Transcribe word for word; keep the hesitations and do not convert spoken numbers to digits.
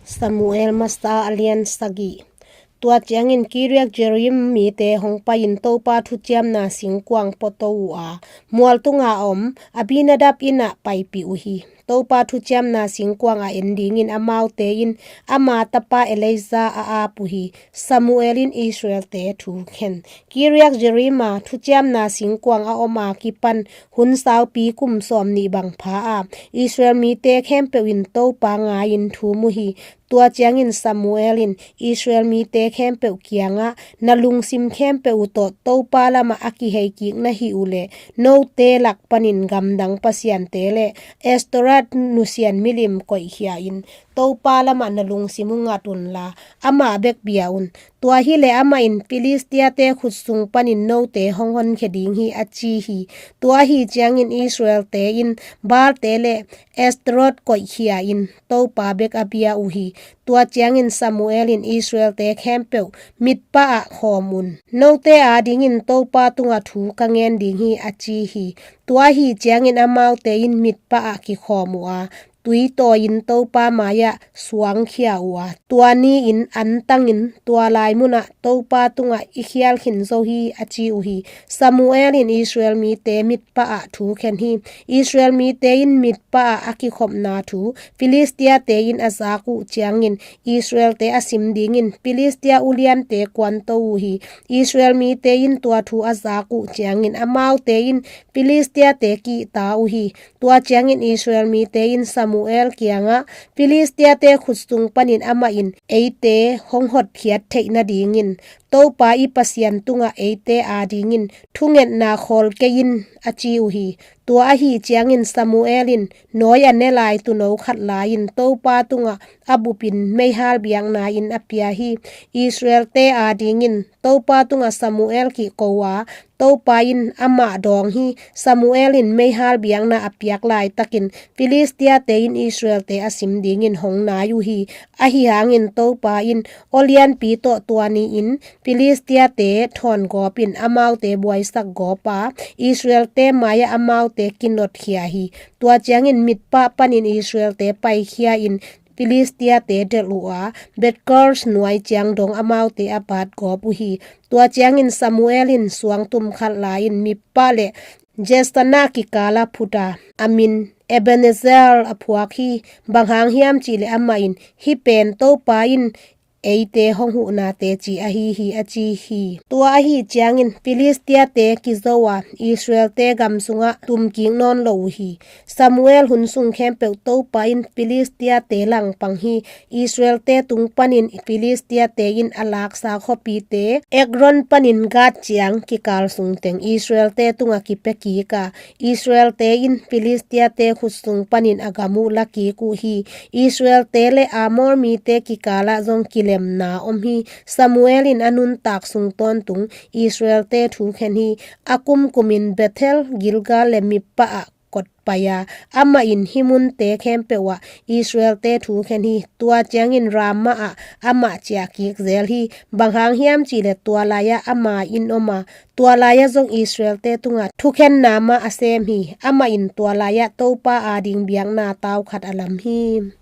Samuel masa a lian sagih. Tua ciangin Kiriat Jearim mite hong pai-in Topa thuciamna singkuang pawto uh a, mual tunga om Abinadab inn ah paipih uh hi. Topa thuciamna singkuang a en dingin amaute in ama tapa Eleazar a ap uh hi. Samuel in Israelte thu khen. Kiriat Jearim a thuciamna singkuang a om a kipan hun saupi kum sawmnih bang pha a, Israel mite khempeuh in Topa ngai-in thum uh hi. Tua ciangin Samuel in Israel mite khempeuh kiangah, na lungsim khempeuh uh tawh Topa lamah a kihei kik na hih uh leh, note lak panin gamdang pasiante le Ashtoreth nusian milim koihkhia-in Topa lamah na lungsim uh ngat unla, amah bek bia un. Tua hileh amah in Filistiate khut sung panin note hong honkhia ding hi, a ci hi. Tua ahi ciangin Israelte in Baalte le Ashtoreth koihkhia-in Topa bek a bia uh hi. Tua ciangin Samuel in Israelte khempeuh mitpah ah khawm un. Note adingin Topa tungah thu ka ngen ding hi, a ci hi. Tua ahi ciangin amaute in mitpah ah kikhawm uh a, tui tawi-in Topa mai-ah suangkhia uh a, tua ni-in antangin tua lai munah Topa tungah i khial khin zo hi, a ci uh hi. Samuel in Israel mite mitpah ah thu khen hi. Israel mite in mitpah ah a kikhopna thu Filistiate in a zak uh ciangin Israelte a sim dingin Filistia uliante kuanto uh hi. Israel mite in tua thu a zak uh ciangin amaute in Filistiate kihta uh hi. Tua ciangin Israel mite in Samuel kiangah, Filistiate khut sung panin amah in eite hong hotkhiat theih nadingin Topa i Pasian tungah eite adingin thungetna khawl kei in, a ci uh hi. Tua ahi ciangin Samuel in nawi a ne lai tuuno khat la-in Topa tungah a bupin meihal biakna-in a pia hi. Israelte adingin Topa tungah Samuel kiko a, Topa in amah dawng hi. Samuel in meihal biakna a piak laitakin Filistiate in Israelte a sim dingin hong nai uh hi. Ahi hangin Topa in aw lianpi tawh tua ni-in Filistiate thawn gawpin amaute buaisak gawp a, Israelte mai-ah amaute kinotkhia hi. Tua ciangin mitpah panin Israelte paikhia-in Filistiate delh uh a, Bethkar nuai ciang dong amaute a bat gawp uh hi. Tua ciangin Samuel in suangtum khat la-in mitpah le Jesana kikala phut a, a min Ebenezer a phuak hi. Bang hang hiam cihleh amah in, hih pen Topa in eite hong huhna teci ahi hi, a ci hi. Tua ahi ciangin Filistiate kizo a, Israelte gam sungah tumkik nawn lo uh hi. Samuel hun sung khempeuh Topa in Filistiate langpang hi. Israelte tung panin Filistiate in a laksa khuapite Ekron panin Gath ciang kikal sung teng Israelte tungah kipia kik a, Israelte in Filistiate khut sung panin a gam uh la kik uh hi. Israelte le Amor mite kikalah zong kilemna om hi. Samuel in a nuntak sung tawntung Israelte thu khen hi. A kumkumin Bethel, Gilgal le Mizpah ah kotpai a, amah in hih munte khempeuh ah Israelte thu khen hi. Tua ciangin Ramah ah amah ciah kik zel hi. Bang hang hiam cihleh tua lai-ah ama inn om a, tua lai-ah zong Israelte tungah thukhenna mah a sem hi. Amah in tua lai-ah Topa ading biakna tau khat a lam hi.